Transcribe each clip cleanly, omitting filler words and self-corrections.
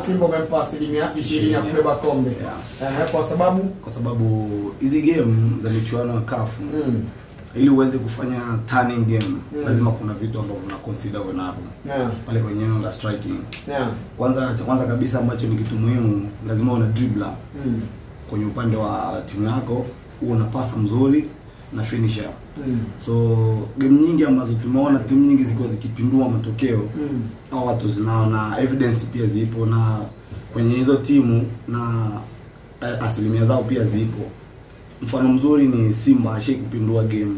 Simba umempa 20% ya kubeba kombe. Yeah. Kwa sababu hizi game za michuano ya CAF ili uweze kufanya turning game lazima kuna vitu ambavyo una consider unavyo. Pale kwenye eneo la striking. Kwanza cha kwanza kabisa ambacho ni kitu muhimu, lazima una dribbler. Kwenye upande wa timu yako uwe una pasa mzuri na finisher. So game nyingi ambazo tumeona timu nyingi zilikuwa zikipindua matokeo au watu zinaona evidence pia zipo na kwenye hizo timu na asilimia zao pia zipo. Mfano mzuri ni Simba ashai kupindua game.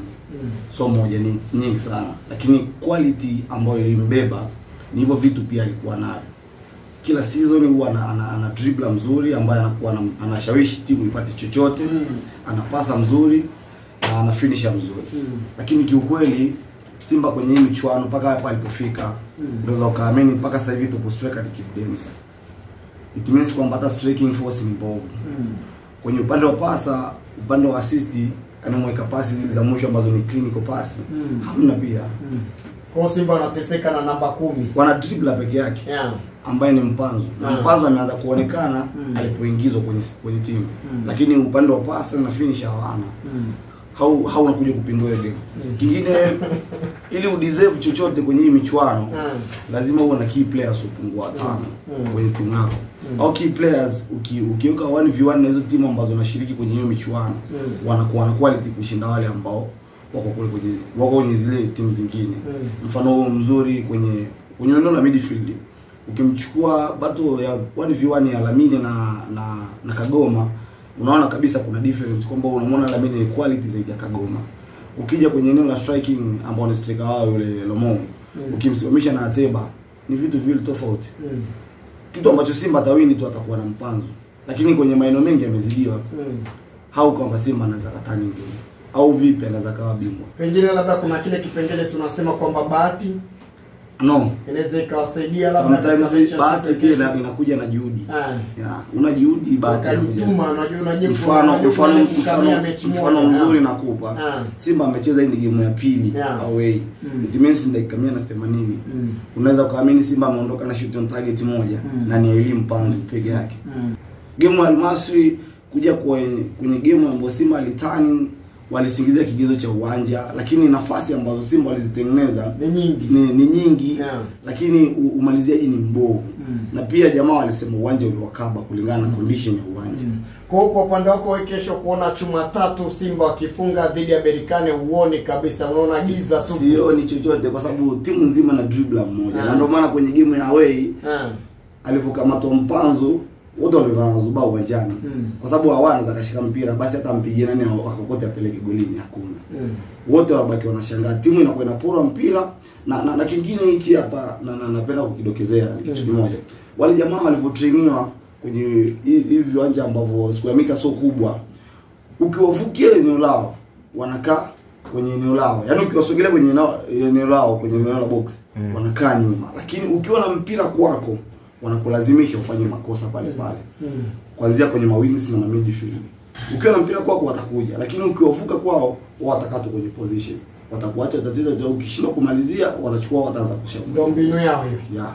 So moja ni nyingi sana, lakini quality ambayo ilimbeba ni hivyo vitu pia alikuwa navyo. Kila season huwa ana dribbler mzuri ambaye anakuwa anashawishi timu ipate chochote, anapasa mzuri na ana finisher mzuri. Lakini kiukweli Simba kwenye hii michuano mpaka hapa alipofika, unaweza ukaamini mpaka sasa hivi top striker ni Kibu Denis. It means kwamba hata striking force ni mbovu. Kwenye upande wa pasa, upande wa assist, anamweka pasi zile za mwisho ambazo ni clinical pass. Hamna pia. Kwa Simba wanateseka na namba 10. Wana dribbler peke yake. Ambaye ni Mpanzu. Na Mpanzu ameanza kuonekana alipoingizwa kwenye timu. Lakini upande wa pasa na finish hawana. Hau unakuja kupindua ile game. Kingine ili udeserve chochote kwenye hii michuano lazima uwe na key players upungua 5 kwenye timu yako. Au key players ukiweka 1v1 na hizo timu ambazo unashiriki kwenye hiyo michuano wanakuwa na quality kushinda wale ambao wako kule kwenye wako kwenye zile timu zingine. Mfano mzuri kwenye eneo la midfield, ukimchukua battle ya 1v1 ya Lamine na Kagoma, unaona kabisa kuna difference kwamba unamwona Lamine ni quality zaidi ya Kagoma. Ukija kwenye eneo la striking ambao ni striker wao yule Lomo, ukimsimamisha na Ateba ni vitu viwili tofauti. Kitu ambacho Simba atawini tu atakuwa na Mpanzu, lakini kwenye maeneo mengi amezidiwa. Hau kwamba Simba anaweza katani ngine au vipi anaweza kawa bingwa. Pengine labda kuna kile kipengele tunasema kwamba bahati no inaweza ikawasaidia labda. Sometimes bahati pia inakuja na juhudi. Una juhudi bahati. Ukajituma, unajua mfano mzuri nakupa. Simba amecheza hii ni game ya pili away. It means dakika 180. Unaweza kuamini Simba ameondoka na shoot on target moja na ni elimu Mpanzu peke yake. Game ya Almasri kuja kwenye game ambayo Simba alitani walisingizia kigezo cha uwanja, lakini nafasi ambazo Simba walizitengeneza ni nyingi, ni nyingi lakini umaliziaji ni mbovu. Na pia jamaa walisema uwanja uliwakaba kulingana na condition ya uwanja. Kwa upande wako wewe, kesho kuona chuma tatu Simba wakifunga dhidi ya Berkane uone kabisa, unaona giza tu? Sioni chochote kwa sababu timu nzima na dribbler mmoja. Na ndio maana kwenye game ya away alivyokamatwa Mpanzu wote walivaa zuba uwanjani. Kwa sababu hawana za kashika mpira, basi hata mpigie nani akokote apeleke golini hakuna. Wote wabaki wanashangaa, timu inakuwa inapora mpira na kingine hichi hapa na napenda kukidokezea kitu kimoja. Wale jamaa walivyotrainiwa kwenye hivi viwanja ambavyo square meter sio kubwa, ukiwavukia eneo lao wanakaa kwenye eneo lao. Yaani ukiwasogelea kwenye eneo lao, kwenye eneo la box wanakaa nyuma. Lakini ukiwa na mpira kwako wanakulazimisha ufanye makosa pale pale. Kuanzia kwenye mawings na midfield. Ukiwa na mpira kwako watakuja, lakini ukiwavuka kwao watakaa tu kwenye position. Watakuacha tatizo cha ukishindwa kumalizia watachukua, wataanza kushambulia. Ndio mbinu yao hiyo.